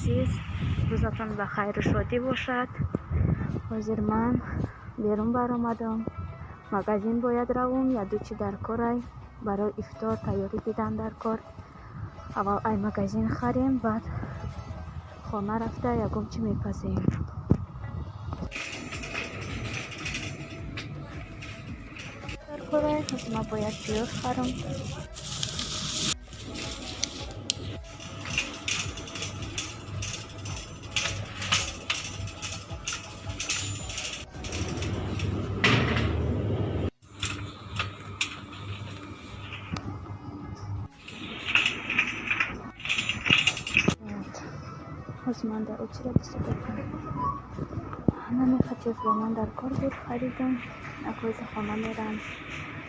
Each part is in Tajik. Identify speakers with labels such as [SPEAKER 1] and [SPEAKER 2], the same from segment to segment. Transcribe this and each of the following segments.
[SPEAKER 1] Азиз, рӯзатон ба хайру шодӣ бошад. Ҳозир ман берун баромадам. Магазин бояд равум, яду чи дар корай. Барои ифтор тайёрӣ дидан дар кор. Аввал ай магазин харем, баъд хона рафта ягон чӣ мепазем. Дар корай, ҳозир ман бояд пиёз харам. Ҳозир ман дар очередь истода. Намехатиёз ба ман дар кор буд, харидам. Акози хона мерам.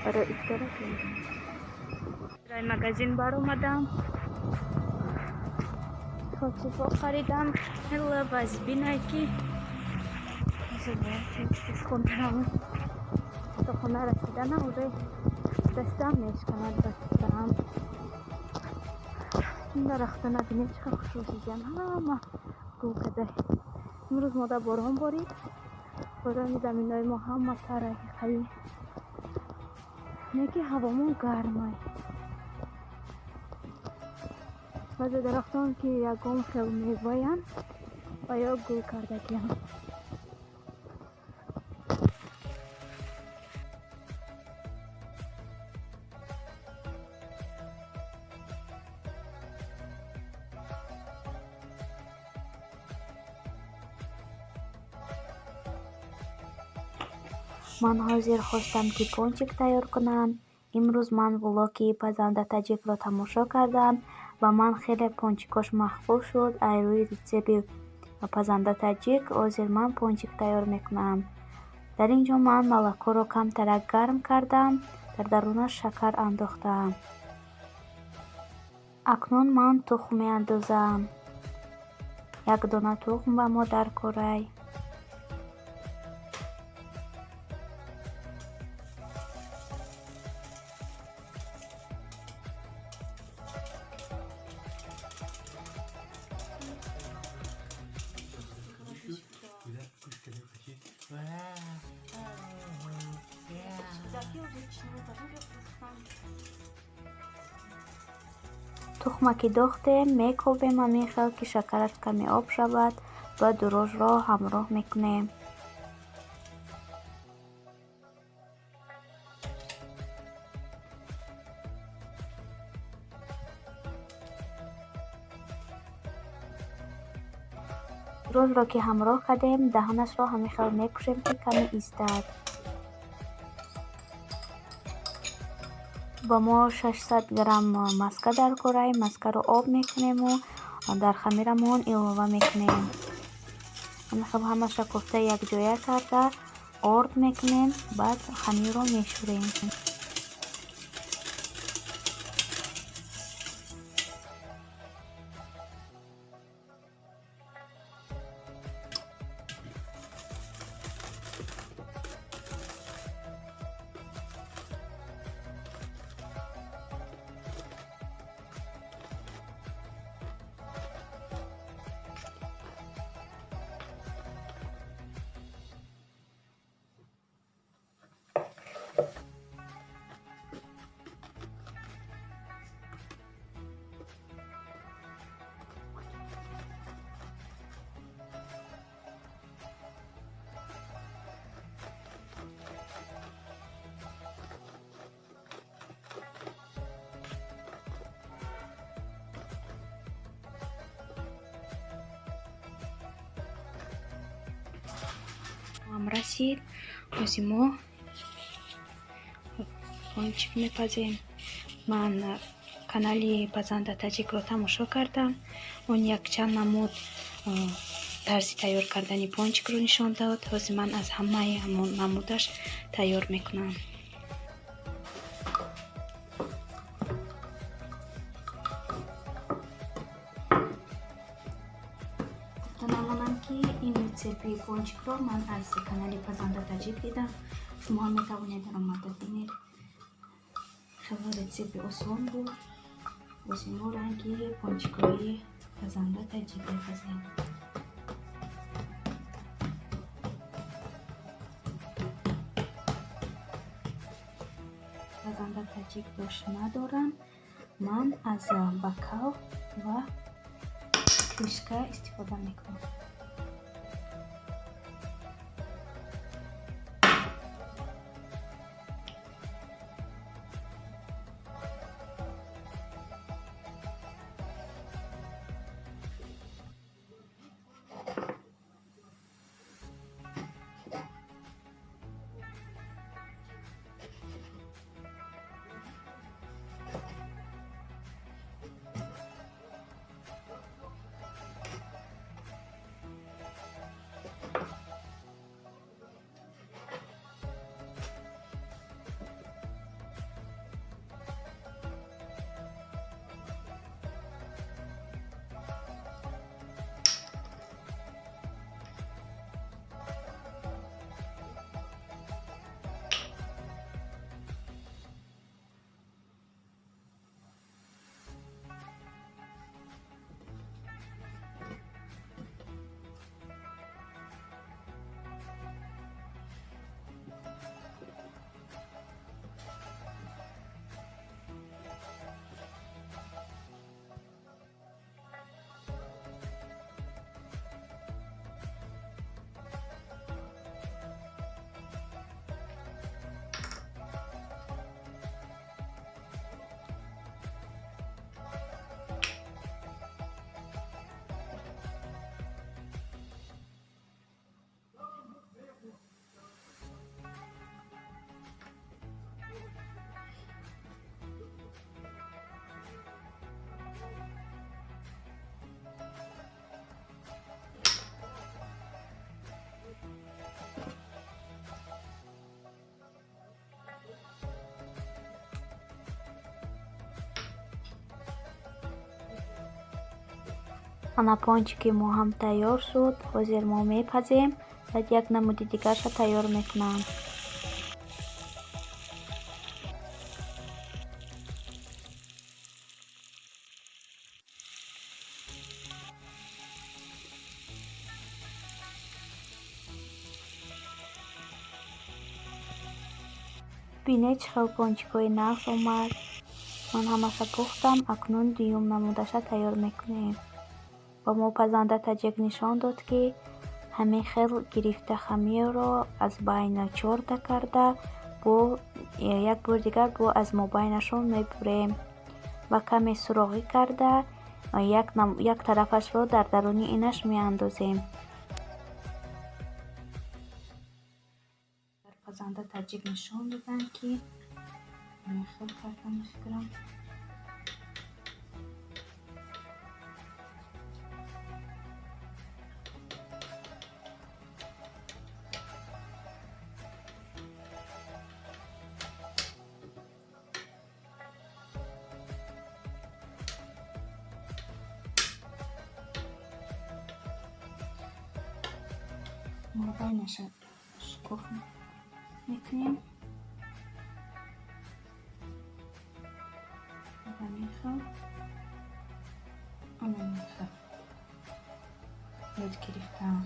[SPEAKER 1] Барои ифтора тайёр. Дар магазин баромадам. Чизҳо харидам. Хеле вазбинай ки ҳозир бояд тез хона равам. То хона расиданам уже дастам мешканад ба фикрам. Ин дарахтона бинед чӣ қадр хушрӯ шудиям. Ҳама гул када. Имрӯз мода борон борид. Борони заминҳои мо ҳама тарай ҳиқаи. Не ки ҳавомон гармай. Баъзе дарахтон ки ягон хел меваянд ва ё гул кардагианд.
[SPEAKER 2] Ман ҳозир хостам, ки пончик тайёр кунам. Имрӯз ман влоги пазанда таҷикро тамошо кардам. Ба ман хеле пончикош маъқул шуд. Ай рӯи рецепти пазанда таҷик ҳозир ман пончик тайёр мекунам. Дар ин ҷо ман молокоро камтарак гарм кардам, дар дарунаш шакар андохтам. Акнун ман тухм меандозам. Як дона тухм ба мо дар корай. Тухма ки дохтем, мекобем ҳамин хел ки шакараш каме об шавад ва дурожро ҳамроҳ мекунем. Дурожро ки ҳамроҳ кардем, даҳанашро ҳамин хел мепӯшем, ки каме истад. Ба мо 600 грамм маска дар корай. Маскаро об мекунему дар хамирамон илова мекунем. Ҳамин хел ҳамаша кофта якҷоя карда орд мекунем, баъд хамирро мешӯрем. Расид. Ҳозир мо пончик мепазем. Ман канали пазанда таҷикро тамошо кардам. Он якчанд намуд тарзи тайёр кардани пончикро нишон дод. Ҳозир ман аз ҳамаи ҳамон намудаш тайёр мекунам. Намонам ки ин рецепти пончикро ман аз канали пазанда таҷик дидам. Шумо ҳам метавонед даромада бинед. Хеле рецепти осон буд. Ҳозир мо ранги пончикҳои Пазанда таҷик мепазем. Пазанда таҷик дош надорам. Ман аз бокал ва крышка истифода мекунам. Ана пончики мо ҳам тайёр шуд. Ҳозир мо мепазем, баъд як намуди дигарша тайёр мекунам. Бинед, чӣ хел пончикҳои нағз омад. Ман ҳамаша пухтам, акнун дуюм намудаша тайёр мекунем. Ба мо пазанда таҷик нишон дод, ки ҳамин хел гирифта хамирро аз байна чорта карда, бо як бори дигар бо аз мобайнашон мебурем ва каме суроғӣ карда, як тарафашро дар даруни инаш меандозем. Дар пазанда таҷик нишон доданд, ки ҳамин хел кардан, фикрам. Мобайнаша шукуф мекунем. Ҳамин хел, ҳамин хел ёд гирифтам.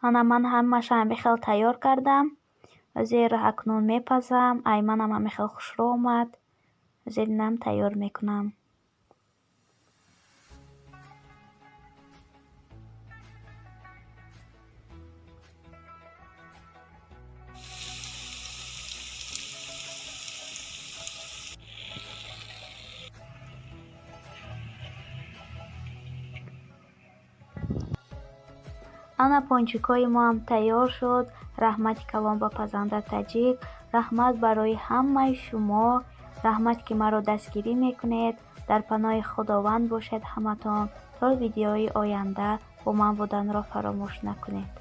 [SPEAKER 2] Ана ман ҳамаша ҳамин хел тайёр кардам. Ҳозир акнун мепазам. Ай манам ҳамин хел хушрӯ омад. Ҳозир инам тайёр мекунам. Ана пончикҳои мо ҳам тайёр шуд. Раҳмати калон ба пазанда таҷик. Раҳмат барои ҳамаи шумо. Раҳмат, ки маро дастгирӣ мекунед. Дар паноҳи Худованд бошед ҳаматон. То видеои оянда бо ман буданро фаромӯш накунед.